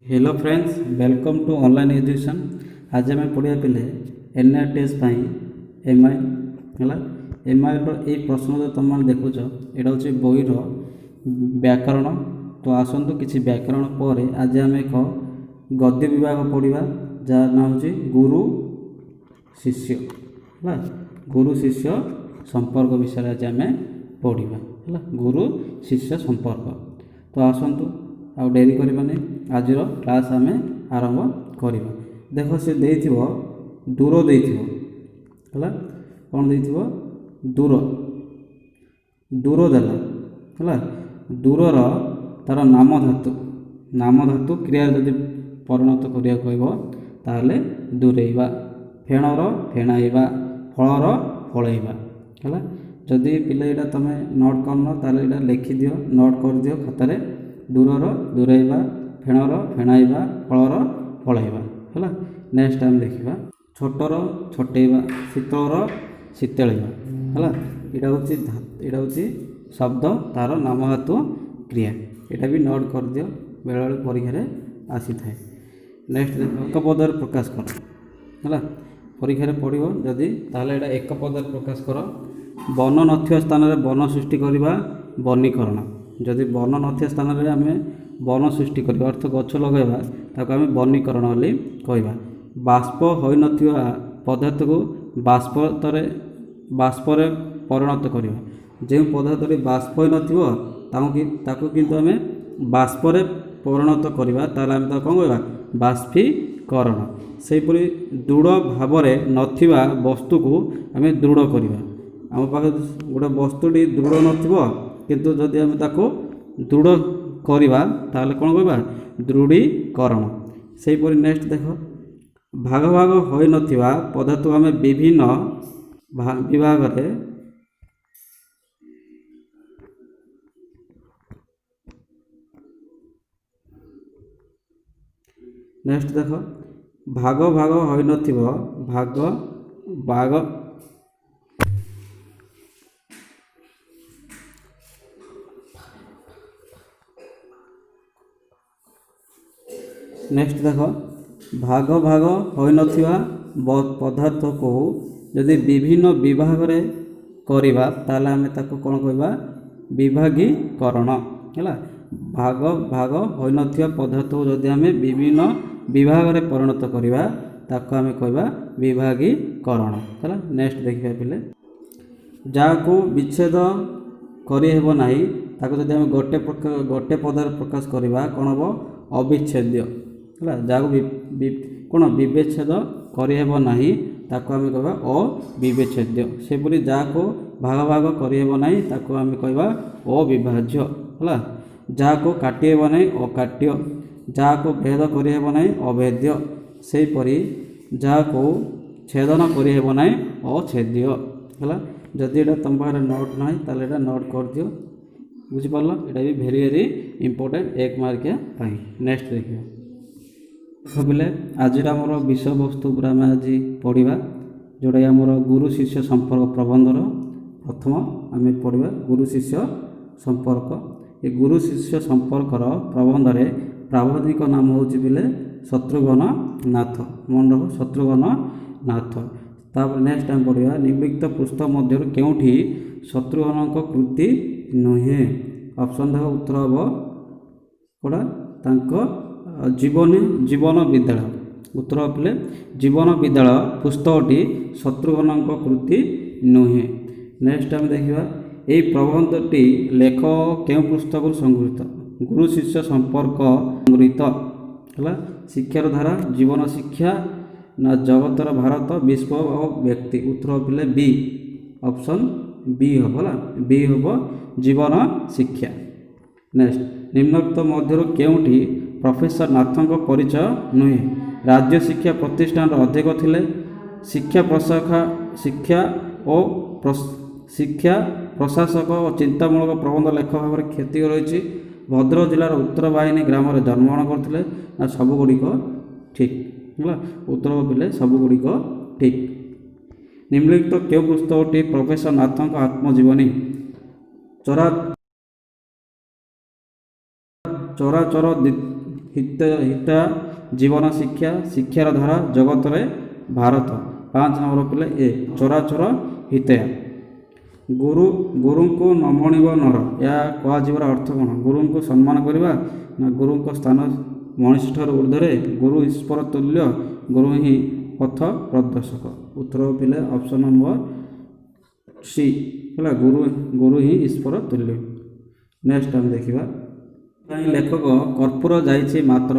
Hello friends, welcome to online education. ଆଜି ଆମେ ପଢ଼ିବା ପିଲେ ଏନ୍ ଆର୍ ଟି ଏସ୍ ପାଇଁ ଏମ୍ I ହେଲା। ଏମ୍ ଆଇର ଏଇ ପ୍ରଶ୍ନ ଯେଉଁ ତୁମେମାନେ ଦେଖୁଛ, ଏଇଟା ହେଉଛି ବହିର ବ୍ୟାକରଣ। ତ ଆସନ୍ତୁ, କିଛି ବ୍ୟାକରଣ ପରେ ଆଜି ଆମେ ଏକ ଗଦ୍ୟ ବିଭାଗ ପଢ଼ିବା, ଯାହାର ନାଁ ହେଉଛି ଗୁରୁ ଶିଷ୍ୟ। ହେଲା, ଗୁରୁ ଶିଷ୍ୟ ସମ୍ପର୍କ ବିଷୟରେ ଆଜି ଆମେ ପଢ଼ିବା। ହେଲା, ଗୁରୁ ଶିଷ୍ୟ ସମ୍ପର୍କ। ତ ଆସନ୍ତୁ, ଆଉ ଡେରି କରିବାନି, ଆଜିର କ୍ଲାସ୍ ଆମେ ଆରମ୍ଭ କରିବା। ଦେଖ, ସେ ଦେଇଥିବ ଦୂର ଦେଇଥିବ। ହେଲା, କ'ଣ ଦେଇଥିବ? ଦୂର। ଦୂର ଦେଲା। ହେଲା, ଦୂରର ତା'ର ନାମ ଧାତୁ, ନାମ ଧାତୁ କ୍ରିୟା ଯଦି ପରିଣତ କରିବାକୁ କହିବ, ତାହେଲେ ଦୂରେଇବା। ଫେଣର ଫେଣାଇବା, ଫଳର ଫଳେଇବା। ହେଲା, ଯଦି ପିଲା ଏଇଟା ତୁମେ ନୋଟ୍ କରିନ, ତାହେଲେ ଏଇଟା ଲେଖିଦିଅ, ନୋଟ୍ କରିଦିଅ ଖାତାରେ। ଦୂରର ଦୂରେଇବା, ଫେଣର ଫେଣାଇବା, ଫଳର ଫଳେଇବା। ହେଲା, ନେକ୍ସଟ ଆମେ ଦେଖିବା ଛୋଟର ଛୋଟେଇବା, ଶୀତଳର ଶୀତଳେଇବା। ହେଲା, ଏଇଟା ହେଉଛି ଶବ୍ଦ, ତା'ର ନାମ ଧାତୁ କ୍ରିୟା। ଏଇଟା ବି ନୋଟ୍ କରିଦିଅ, ବେଳେବେଳେ ପରୀକ୍ଷାରେ ଆସିଥାଏ। ନେକ୍ସଟ ଦେଖ, ଏକ ପଦରେ ପ୍ରକାଶ କର। ହେଲା, ପରୀକ୍ଷାରେ ପଡ଼ିବ ଯଦି, ତାହେଲେ ଏଇଟା ଏକ ପଦରେ ପ୍ରକାଶ କର। ବନ ନଥିବା ସ୍ଥାନରେ ବନ ସୃଷ୍ଟି କରିବା ବନୀକରଣ। ଯଦି ବନ ନଥିବା ସ୍ଥାନରେ ଆମେ ବନ ସୃଷ୍ଟି କରିବା, ଅର୍ଥ ଗଛ ଲଗାଇବା, ତାକୁ ଆମେ ବନୀକରଣ ବୋଲି କହିବା। ବାଷ୍ପ ହୋଇନଥିବା ପଦାର୍ଥକୁ ବାଷ୍ପରେ ପରିଣତ କରିବା। ଯେଉଁ ପଦାର୍ଥଟି ବାଷ୍ପ ହୋଇନଥିବ, ତାକୁ କିନ୍ତୁ ଆମେ ବାଷ୍ପରେ ପରିଣତ କରିବା, ତାହେଲେ ଆମେ ତାକୁ କ'ଣ କହିବା? ବାଷ୍ପୀକରଣ। ସେହିପରି ଦୃଢ଼ ଭାବରେ ନଥିବା ବସ୍ତୁକୁ ଆମେ ଦୃଢ଼ କରିବା। ଆମ ପାଖରେ ଗୋଟେ ବସ୍ତୁଟି ଦୃଢ଼ ନଥିବ, କିନ୍ତୁ ଯଦି ଆମେ ତାକୁ ଦୃଢ଼ କରିବା, ତାହେଲେ କ'ଣ କହିବା? ଦୃଢ଼ୀକରଣ। ସେହିପରି ନେକ୍ସଟ ଦେଖ, ଭାଗ ଭାଗ ହୋଇନଥିବା ପଦାର୍ଥକୁ ଆମେ ବିଭିନ୍ନ ବିଭାଗରେ। ନେକ୍ସଟ ଦେଖ, ଭାଗ ଭାଗ ହୋଇନଥିବ, ଭାଗ ଭାଗ। ନେକ୍ସଟ ଦେଖ, ଭାଗ ଭାଗ ହୋଇନଥିବା ପଦାର୍ଥକୁ ଯଦି ବିଭିନ୍ନ ବିଭାଗରେ କରିବା, ତାହେଲେ ଆମେ ତାକୁ କ'ଣ କହିବା? ବିଭାଗୀକରଣ। ହେଲା, ଭାଗ ଭାଗ ହୋଇନଥିବା ପଦାର୍ଥକୁ ଯଦି ଆମେ ବିଭିନ୍ନ ବିଭାଗରେ ପରିଣତ କରିବା, ତାକୁ ଆମେ କହିବା ବିଭାଗୀକରଣ। ହେଲା, ନେକ୍ସଟ ଦେଖିବା ପିଲେ, ଯାହାକୁ ବିଚ୍ଛେଦ କରିହେବ ନାହିଁ, ତାକୁ ଯଦି ଆମେ ଗୋଟେ ପଦରେ ପ୍ରକାଶ କରିବା, କ'ଣ ହେବ? ଅବିଚ୍ଛେଦ୍ୟ। ହେଲା, ଯାହାକୁ କ'ଣ ବିଚ୍ଛେଦ କରିହେବ ନାହିଁ, ତାକୁ ଆମେ କହିବା ଅବିଚ୍ଛେଦ୍ୟ। ସେପରି ଯାହାକୁ ଭାଗ ଭାଗ କରିହେବ ନାହିଁ, ତାକୁ ଆମେ କହିବା ଅବିଭାଜ୍ୟ। ହେଲା, ଯାହାକୁ କାଟି ହେବ ନାହିଁ, ଅକାଟ୍ୟ। ଯାହାକୁ ଭେଦ କରିହେବ ନାହିଁ, ଅଭେଦ୍ୟ। ସେହିପରି ଯାହାକୁ ଛେଦନ କରିହେବ ନାହିଁ, ଅଛେଦ୍ୟ। ହେଲା, ଯଦି ଏଇଟା ତୁମ ପାଖରେ ନୋଟ୍ ନାହିଁ, ତାହେଲେ ଏଇଟା ନୋଟ୍ କରିଦିଅ। ବୁଝିପାରିଲ? ଏଇଟା ବି ଭେରି ଭେରି ଇମ୍ପୋର୍ଟାଣ୍ଟ ଏକ ମାର୍କିଆ ପାଇଁ। ନେକ୍ସଟ ଦେଖିବା। ଦେଖ ପିଲେ, ଆଜିର ଆମର ବିଷୟବସ୍ତୁ ଉପରେ ଆମେ ଆଜି ପଢ଼ିବା, ଯେଉଁଟାକି ଆମର ଗୁରୁ ଶିଷ୍ୟ ସମ୍ପର୍କ ପ୍ରବନ୍ଧର ପ୍ରଥମ ଆମେ ପଢ଼ିବା ଗୁରୁ ଶିଷ୍ୟ ସମ୍ପର୍କ। ଏ ଗୁରୁ ଶିଷ୍ୟ ସମ୍ପର୍କର ପ୍ରବନ୍ଧରେ ପ୍ରାବନ୍ଧିକ ନାମ ହେଉଛି ପିଲେ ଶତ୍ରୁଘ୍ନ ନାଥ। ମନେ ରଖ, ଶତ୍ରୁଘ୍ନ ନାଥ। ତାପରେ ନେକ୍ସଟ ଆମେ ପଢ଼ିବା, ନିମ୍ନଲିଖିତ ପୃଷ୍ଠ ମଧ୍ୟରୁ କେଉଁଠି ଶତ୍ରୁଘ୍ନଙ୍କ କୃତି ନୁହେଁ? ଅପସନ୍ ଦେଖ, ଉତ୍ତର ହେବ କେଉଁଟା? ତାଙ୍କ ଜୀବନୀ, ଜୀବନ ବିଦ୍ୟାଳୟ। ଉତ୍ତର ପିଲେ, ଜୀବନ ବିଦ୍ୟାଳୟ ପୁସ୍ତକଟି ଶତ୍ରୁଘ୍ନଙ୍କ କୃତି ନୁହେଁ। ନେକ୍ସଟ ଆମେ ଦେଖିବା, ଏହି ପ୍ରବନ୍ଧଟି ଲେଖକ କେଉଁ ପୁସ୍ତକରୁ ସଂଗୃହୀତ? ଗୁରୁ ଶିଷ୍ୟ ସମ୍ପର୍କ ସଂଗୃହୀତ। ହେଲା, ଶିକ୍ଷାର ଧାରା, ଜୀବନ ଶିକ୍ଷା ନା ଜଗତର ଭାରତ, ବିଶ୍ୱ ଓ ବ୍ୟକ୍ତି? ଉତ୍ତର ପିଲେ ବି, ଅପସନ୍ ବି ହେବ। ହେଲା, ବି ହେବ, ଜୀବନ ଶିକ୍ଷା। ନେକ୍ସଟ, ନିମ୍ନୋକ୍ତ ମଧ୍ୟରୁ କେଉଁଠି ପ୍ରଫେସର ନାଥଙ୍କ ପରିଚୟ ନୁହେଁ? ରାଜ୍ୟ ଶିକ୍ଷା ପ୍ରତିଷ୍ଠାନର ଅଧ୍ୟକ୍ଷ ଥିଲେ, ଶିକ୍ଷା ପ୍ରଶାଖା, ଶିକ୍ଷା ଓ ଶିକ୍ଷା ପ୍ରଶାସକ ଓ ଚିନ୍ତାମୂଳକ ପ୍ରବନ୍ଧ ଲେଖକ ଭାବରେ ଖ୍ୟାତି ରହିଛି, ଭଦ୍ରକ ଜିଲ୍ଲାର ଉତ୍ତର ବାହିନୀ ଗ୍ରାମରେ ଜନ୍ମଗ୍ରହଣ କରିଥିଲେ, ନା ସବୁଗୁଡ଼ିକ ଠିକ୍? ହେଲା, ଉତ୍ତର ପିଲେ ସବୁଗୁଡ଼ିକ ଠିକ୍। ନିମ୍ନଲିଖିତ କେଉଁ ପୁସ୍ତକଟି ପ୍ରଫେସର ନାଥଙ୍କ ଆତ୍ମଜୀବନୀ? ଚରା ଚରାଚର ହିତ ହିତ ଜୀବନ ଶିକ୍ଷା, ଶିକ୍ଷାର ଧାରା, ଜଗତରେ ଭାରତ। 5 ନମ୍ବର ପିଲେ ଏ, ଚରାଚର ହିତୟା। ଗୁରୁ ଗୁରୁଙ୍କୁ ନମଣିବ ନର, ଏହା କୁହାଯିବାର ଅର୍ଥ କ'ଣ? ଗୁରୁଙ୍କୁ ସମ୍ମାନ କରିବା, ନା ଗୁରୁଙ୍କ ସ୍ଥାନ ମଣିଷଠାରୁ ଉର୍ଦ୍ଧ୍ୱରେ, ଗୁରୁ ଈଶ୍ୱର ତୁଲ୍ୟ, ଗୁରୁ ହିଁ ପଥ ପ୍ରଦର୍ଶକ। ଉତ୍ତର ପିଲେ ଅପସନ୍ ନମ୍ବର ସି ହେଲା, ଗୁରୁ ହିଁ ଈଶ୍ୱର ତୁଲ୍ୟ। ନେକ୍ସଟ ଆମେ ଦେଖିବା, ପାଇଁ ଲେଖକ କର୍ପୂର ଯାଇଛି ମାତ୍ର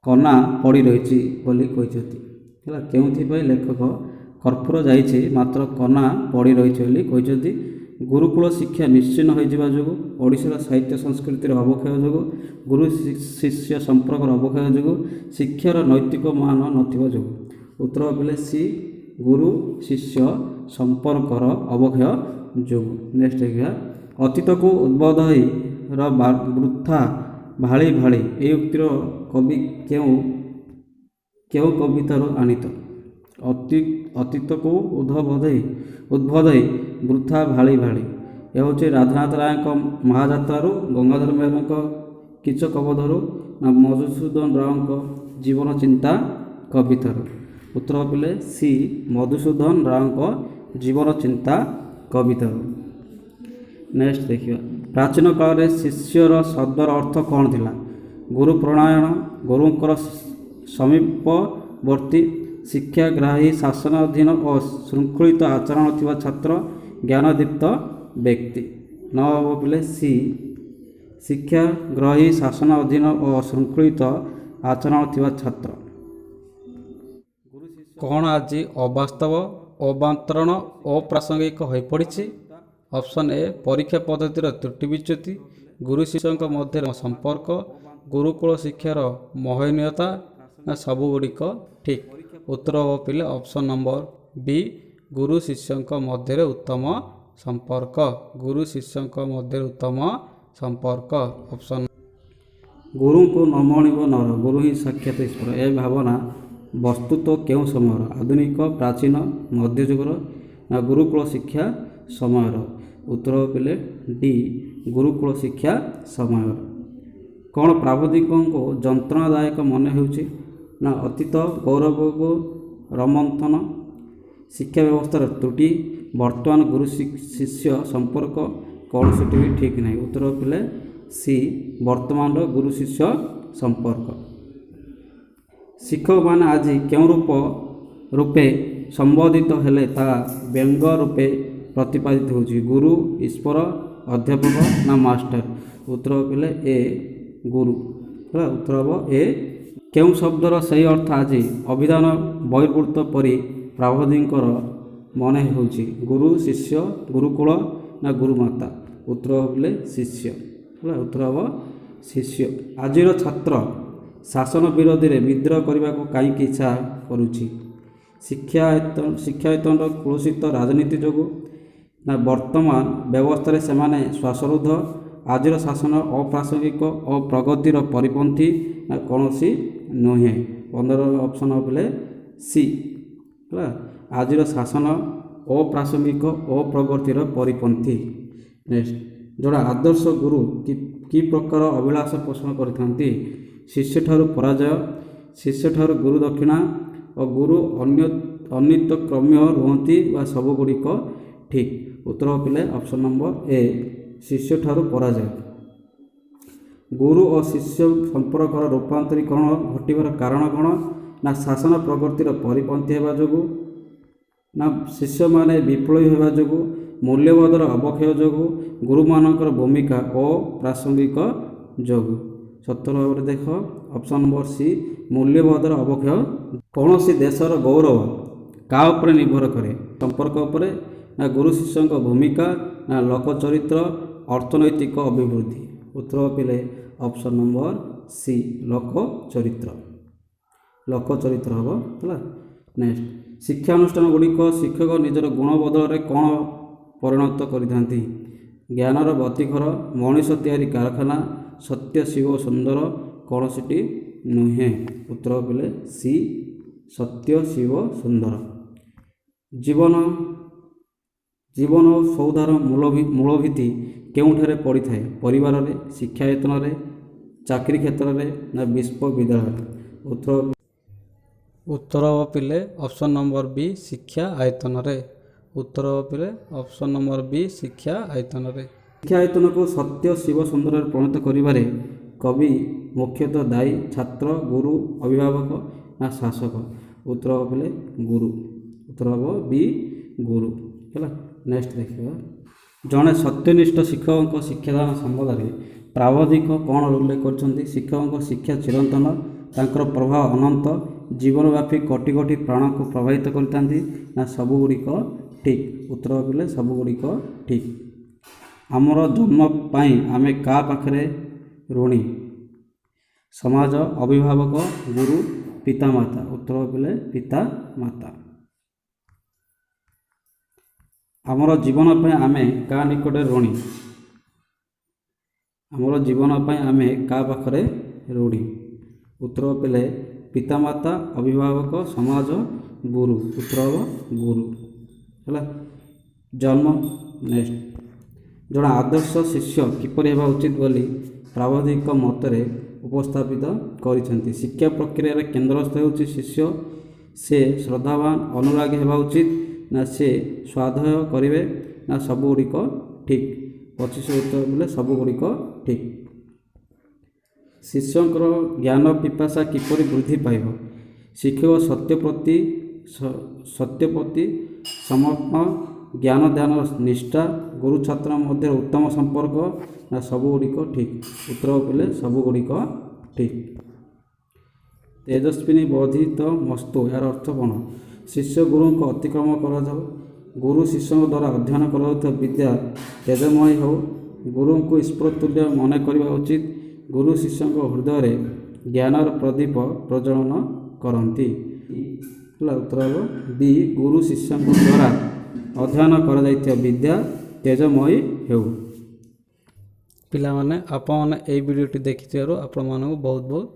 କନା ପଡ଼ି ରହିଛି ବୋଲି କହିଛନ୍ତି? ହେଲା, କେଉଁଥିପାଇଁ ଲେଖକ କର୍ପୂର ଯାଇଛି ମାତ୍ର କନା ପଡ଼ି ରହିଛି ବୋଲି କହିଛନ୍ତି? ଗୁରୁକୁଳ ଶିକ୍ଷା ନିଶ୍ଚିହ୍ନ ହୋଇଯିବା ଯୋଗୁଁ, ଓଡ଼ିଶାର ସାହିତ୍ୟ ସଂସ୍କୃତିର ଅବକ୍ଷୟ ଯୋଗୁଁ, ଗୁରୁ ଶିଷ୍ୟ ସମ୍ପର୍କର ଅବକ୍ଷୟ ଯୋଗୁଁ, ଶିକ୍ଷାର ନୈତିକ ମାନ ନଥିବା ଯୋଗୁଁ। ଉତ୍ତର ପିଲେ ସି, ଗୁରୁ ଶିଷ୍ୟ ସମ୍ପର୍କର ଅବକ୍ଷୟ ଯୋଗୁଁ। ନେକ୍ସଟ ଦେଖିବା, ଅତୀତକୁ ଉଦ୍ବୋଧ ର ବୃଥା ଭାଳି ଭାଳି, ଏହି ଉକ୍ତିର କବି କେଉଁ କେଉଁ କବିତାରୁ ଆଣିତ? ଅତୀତକୁ ଉଦ୍ବୋଧଇ ବୃଥା ଭାଳି ଭାଳି, ଏ ହେଉଛି ରାଧାନାଥ ରାୟଙ୍କ ମହାଯାତ୍ରାରୁ, ଗଙ୍ଗାଧର ମେହେରଙ୍କ କୀଚକବଧରୁ, ନା ମଧୁସୂଦନ ରାଓଙ୍କ ଜୀବନ ଚିନ୍ତା କବିତାରୁ। ଉତ୍ତର ପିଲେ ସି, ମଧୁସୂଦନ ରାଓଙ୍କ ଜୀବନ ଚିନ୍ତା କବିତାରୁ। ନେକ୍ସଟ ଦେଖିବା, ପ୍ରାଚୀନ କାଳରେ ଶିଷ୍ୟର ଶବ୍ଦର ଅର୍ଥ କ'ଣ ଥିଲା? ଗୁରୁ ପ୍ରଣାୟଣ, ଗୁରୁଙ୍କର ସମୀପବର୍ତ୍ତୀ, ଶିକ୍ଷାଗ୍ରାହୀ, ଶାସନ ଅଧୀନ ଓ ଶୃଙ୍ଖଳିତ ଆଚରଣ ଥିବା ଛାତ୍ର, ଜ୍ଞାନଦୀପ୍ତ ବ୍ୟକ୍ତି। 9 ହେବ ପିଲେ ସି, ଶିକ୍ଷାଗ୍ରହୀ, ଶାସନ ଅଧୀନ ଓ ଶୃଙ୍ଖଳିତ ଆଚରଣ ଥିବା ଛାତ୍ର। କ'ଣ ଆଜି ଅବାସ୍ତବ, ଅବାନ୍ତରଣ, ଅପ୍ରାସଙ୍ଗିକ ହୋଇପଡ଼ିଛି? ଅପସନ୍ ଏ, ପରୀକ୍ଷା ପଦ୍ଧତିର ତ୍ରୁଟି ବିଚ୍ୟୁତି, ଗୁରୁ ଶିଷ୍ୟଙ୍କ ମଧ୍ୟରେ ସମ୍ପର୍କ, ଗୁରୁକୁଳ ଶିକ୍ଷାର ମହନୀୟତା, ନା ସବୁଗୁଡ଼ିକ ଠିକ୍। ଉତ୍ତର ହେବ ପିଲେ ଅପସନ୍ ନମ୍ବର ବି, ଗୁରୁ ଶିଷ୍ୟଙ୍କ ମଧ୍ୟରେ ଉତ୍ତମ ସମ୍ପର୍କ। ଗୁରୁ ଶିଷ୍ୟଙ୍କ ମଧ୍ୟରେ ଉତ୍ତମ ସମ୍ପର୍କ ଅପସନ୍। ଗୁରୁଙ୍କୁ ନ ମଣିବ ନର, ଗୁରୁ ହିଁ ସାକ୍ଷାତ ଈଶ୍ୱର, ଏ ଭାବନା ବସ୍ତୁତଃ କେଉଁ ସମୟର? ଆଧୁନିକ, ପ୍ରାଚୀନ, ମଧ୍ୟଯୁଗର, ନା ଗୁରୁକୁଳ ଶିକ୍ଷା ସମୟର। ଉତ୍ତର ପିଲେ ଡି, ଗୁରୁକୁଳ ଶିକ୍ଷା ସମୟର। କ'ଣ ପ୍ରାବନ୍ଧିକଙ୍କୁ ଯନ୍ତ୍ରଣାଦାୟକ ମନେ ହେଉଛି? ନା ଅତୀତ ଗୌରବକୁ ରମନ୍ଥନ, ଶିକ୍ଷା ବ୍ୟବସ୍ଥାର ତ୍ରୁଟି, ବର୍ତ୍ତମାନ ଗୁରୁ ଶିଷ୍ୟ ସମ୍ପର୍କ, କୌଣସିଟି ବି ଠିକ୍ ନାହିଁ। ଉତ୍ତର ପିଲେ ସି, ବର୍ତ୍ତମାନର ଗୁରୁ ଶିଷ୍ୟ ସମ୍ପର୍କ। ଶିକ୍ଷକମାନେ ଆଜି କେଉଁ ରୂପେ ସମ୍ବୋଧିତ ହେଲେ ତାହା ବ୍ୟଙ୍ଗ ରୂପେ ପ୍ରତିପାଦିତ ହେଉଛି? ଗୁରୁ, ଈଶ୍ୱର, ଅଧ୍ୟାପକ, ନା ମାଷ୍ଟର। ଉତ୍ତର ପିଲେ ଏ, ଗୁରୁ। ହେଲା, ଉତ୍ତର ହେବ ଏ। କେଉଁ ଶବ୍ଦର ସେହି ଅର୍ଥ ଆଜି ଅଭିଧାନ ବହିର୍ଭୂତ ପରି ପ୍ରାବନ୍ଧିକଙ୍କର ମନେ ହେଉଛି? ଗୁରୁ ଶିଷ୍ୟ, ଗୁରୁକୁଳ, ନା ଗୁରୁମାତା। ଉତ୍ତର ହେଲେ ଶିଷ୍ୟ। ହେଲା, ଉତ୍ତର ହେବ ଶିଷ୍ୟ। ଆଜିର ଛାତ୍ର ଶାସନ ବିରୋଧରେ ବିଦ୍ରୋହ କରିବାକୁ କାହିଁକି ଇଚ୍ଛା କରୁଛି? ଶିକ୍ଷାୟତନର କଳୁଷିତ ରାଜନୀତି ଯୋଗୁଁ, ନା ବର୍ତ୍ତମାନ ବ୍ୟବସ୍ଥାରେ ସେମାନେ ଶ୍ୱାସରୁଦ୍ଧ, ଆଜିର ଶାସନ ଅପ୍ରାସଙ୍ଗିକ ଓ ପ୍ରଗତିର ପରିପନ୍ଥୀ, ନା କୌଣସି ନୁହେଁ। 15 ଅପସନ୍ ହେଲେ ସି, ହେଲା, ଆଜିର ଶାସନ ଅପ୍ରାସଙ୍ଗିକ ଓ ପ୍ରଗତିର ପରିପନ୍ଥୀ। ନେକ୍ସଟ, ଜଣେ ଆଦର୍ଶ ଗୁରୁ କି ପ୍ରକାର ଅଭିଳାଷ ପୋଷଣ କରିଥାନ୍ତି? ଶିଷ୍ୟଠାରୁ ପରାଜୟ, ଶିଷ୍ୟଠାରୁ ଗୁରୁ ଦକ୍ଷିଣା, ଓ ଗୁରୁ ଅନ୍ୟ ଅନିତକ୍ରମ୍ୟ ରୁହନ୍ତି, ବା ସବୁଗୁଡ଼ିକ ଠିକ୍। ଉତ୍ତର ପିଲେ ଅପସନ୍ ନମ୍ବର ଏ, ଶିଷ୍ୟଠାରୁ ପରାଜୟ। ଗୁରୁ ଓ ଶିଷ୍ୟ ସମ୍ପର୍କର ରୂପାନ୍ତରୀକରଣ ଘଟିବାର କାରଣ କ'ଣ? ନା ଶାସନ ପ୍ରଗତିର ପରିପନ୍ଥୀ ହେବା ଯୋଗୁଁ, ନା ଶିଷ୍ୟମାନେ ବିପ୍ଳବୀ ହେବା ଯୋଗୁଁ, ମୂଲ୍ୟବୋଧର ଅବକ୍ଷୟ ଯୋଗୁଁ, ଗୁରୁମାନଙ୍କର ଭୂମିକା ଅପ୍ରାସଙ୍ଗିକ ଯୋଗୁଁ। 17 ଭାବରେ ଦେଖ ଅପସନ୍ ନମ୍ବର ସି, ମୂଲ୍ୟବୋଧର ଅବକ୍ଷୟ। କୌଣସି ଦେଶର ଗୌରବ କାହା ଉପରେ ନିର୍ଭର କରେ? ସମ୍ପର୍କ ଉପରେ, ନା ଗୁରୁ ଶିଷ୍ୟଙ୍କ ଭୂମିକା, ନା ଲୋକଚରିତ୍ର, ଅର୍ଥନୈତିକ ଅଭିବୃଦ୍ଧି। ଉତ୍ତର ପିଲେ ଅପସନ୍ ନମ୍ବର ସି, ଲୋକଚରିତ୍ର। ଲୋକଚରିତ୍ର ହେବ। ହେଲା, ନେକ୍ସଟ, ଶିକ୍ଷାନୁଷ୍ଠାନ ଗୁଡ଼ିକ ଶିକ୍ଷକ ନିଜର ଗୁଣ ବଦଳରେ କ'ଣ ପରିଣତ କରିଥାନ୍ତି? ଜ୍ଞାନର ବତୀଘର, ମଣିଷ ତିଆରି କାରଖାନା, ସତ୍ୟ ଶିବ ସୁନ୍ଦର, କୌଣସିଟି ନୁହେଁ। ଉତ୍ତର ପିଲେ ସି, ସତ୍ୟ ଶିବ ସୁନ୍ଦର। ଜୀବନ ସୌଧାର ମୂଳଭିତ୍ତି କେଉଁଠାରେ ପଡ଼ିଥାଏ? ପରିବାରରେ, ଶିକ୍ଷାୟତନରେ, ଚାକିରି କ୍ଷେତ୍ରରେ ନା ବିଶ୍ୱବିଦ୍ୟାଳୟରେ? ଉତ୍ତର, ଉତ୍ତର ହେବ ପିଲେ, ଅପସନ୍ ନମ୍ବର ବି, ଶିକ୍ଷା ଆୟତନରେ। ଉତ୍ତର ହେବ ପିଲେ, ଅପସନ୍ ନମ୍ବର ବି, ଶିକ୍ଷା ଆୟତନରେ। ଶିକ୍ଷା ଆୟତନକୁ ସତ୍ୟ ଶିବ ସୁନ୍ଦରରେ ପରିଣତ କରିବାରେ କବି ମୁଖ୍ୟତଃ ଦାୟୀ। ଛାତ୍ର, ଗୁରୁ, ଅଭିଭାବକ ନା ଶାସକ? ଉତ୍ତର ହେବ ପିଲେ, ଗୁରୁ। ଉତ୍ତର ହେବ ବି, ଗୁରୁ। ହେଲା, ନେକ୍ସଟ ଦେଖିବା। ଜଣେ ସତ୍ୟନିଷ୍ଠ ଶିକ୍ଷକଙ୍କ ଶିକ୍ଷାଦାନ ସମ୍ବନ୍ଧରେ ପ୍ରାବନ୍ଧିକ କ'ଣ ଉଲ୍ଲେଖ କରିଛନ୍ତି? ଶିକ୍ଷକଙ୍କ ଶିକ୍ଷା ଚିରନ୍ତନ, ତାଙ୍କର ପ୍ରଭାବ ଅନନ୍ତ, ଜୀବନବ୍ୟାପୀ, କୋଟି କୋଟି ପ୍ରାଣକୁ ପ୍ରଭାବିତ କରିଥାନ୍ତି ନା ସବୁଗୁଡ଼ିକ ଠିକ୍? ଉତ୍ତର ପିଲେ, ସବୁଗୁଡ଼ିକ ଠିକ୍। ଆମର ଜନ୍ମ ପାଇଁ ଆମେ କାହା ପାଖରେ ଋଣୀ? ସମାଜ, ଅଭିଭାବକ, ଗୁରୁ, ପିତାମାତା। ଉତ୍ତର ପିଲେ, ପିତାମାତା। ଆମର ଜୀବନ ପାଇଁ ଆମେ କାହା ନିକଟରେ ଋଣୀ? ଆମର ଜୀବନ ପାଇଁ ଆମେ କାହା ପାଖରେ ଋଣୀ? ଉତ୍ତର ପିଲେ, ପିତାମାତା, ଅଭିଭାବକ, ସମାଜ, ଗୁରୁ। ଉତ୍ତର ହେବ ଗୁରୁ। ହେଲା, ଜନ୍ମ। ନେକ୍ସଟ, ଜଣେ ଆଦର୍ଶ ଶିଷ୍ୟ କିପରି ହେବା ଉଚିତ ବୋଲି ପ୍ରାବନ୍ଧିକ ମତରେ ଉପସ୍ଥାପିତ କରିଛନ୍ତି? ଶିକ୍ଷା ପ୍ରକ୍ରିୟାର କେନ୍ଦ୍ରସ୍ଥ ହେଉଛି ଶିଷ୍ୟ, ସେ ଶ୍ରଦ୍ଧାବାନ ଅନୁରାଗୀ ହେବା ଉଚିତ ନା ସେ ସ୍ୱାଧ୍ୟାୟ କରିବେ ନା ସବୁଗୁଡ଼ିକ ଠିକ୍? 25 ଉତ୍ତର ବୋଲେ, ସବୁଗୁଡ଼ିକ ଠିକ୍। ଶିଷ୍ୟଙ୍କର ଜ୍ଞାନ ପିପାସା କିପରି ବୃଦ୍ଧି ପାଇବ? ଶିକ୍ଷକ ସତ୍ୟ ପ୍ରତି ସମର୍ପଣ, ଜ୍ଞାନ ଧ୍ୟାନର ନିଷ୍ଠା, ଗୁରୁ ଛାତ୍ର ମଧ୍ୟରେ ଉତ୍ତମ ସମ୍ପର୍କ ନା ସବୁଗୁଡ଼ିକ ଠିକ୍? ଉତ୍ତର ପିଲେ, ସବୁଗୁଡ଼ିକ ଠିକ୍। ତେଜସ୍ୱିନୀ ବର୍ଦ୍ଧିତ ମସ୍ତୁ, ଏହାର ଅର୍ଥ କ'ଣ? ଶିଷ୍ୟ ଗୁରୁଙ୍କ ଅତିକ୍ରମ କରାଯାଉ, ଗୁରୁ ଶିଷ୍ୟଙ୍କ ଦ୍ୱାରା ଅଧ୍ୟୟନ କରାଯାଉଥିବା ବିଦ୍ୟା ତେଜମୟୀ ହେଉ, ଗୁରୁଙ୍କୁ ଈଶ୍ୱର ତୁଲ୍ୟ ମନେ କରିବା ଉଚିତ, ଗୁରୁ ଶିଷ୍ୟଙ୍କ ହୃଦୟରେ ଜ୍ଞାନର ପ୍ରଦୀପ ପ୍ରଜ୍ୱଳନ କରନ୍ତି। ହେଲା, ଉତ୍ତର ହେବ ବି, ଗୁରୁ ଶିଷ୍ୟଙ୍କ ଦ୍ୱାରା ଅଧ୍ୟୟନ କରାଯାଇଥିବା ବିଦ୍ୟା ତେଜମୟୀ ହେଉ। ପିଲାମାନେ, ଆପଣମାନେ ଏଇ ଭିଡ଼ିଓଟି ଦେଖିଥିବାରୁ ଆପଣମାନଙ୍କୁ ବହୁତ ବହୁତ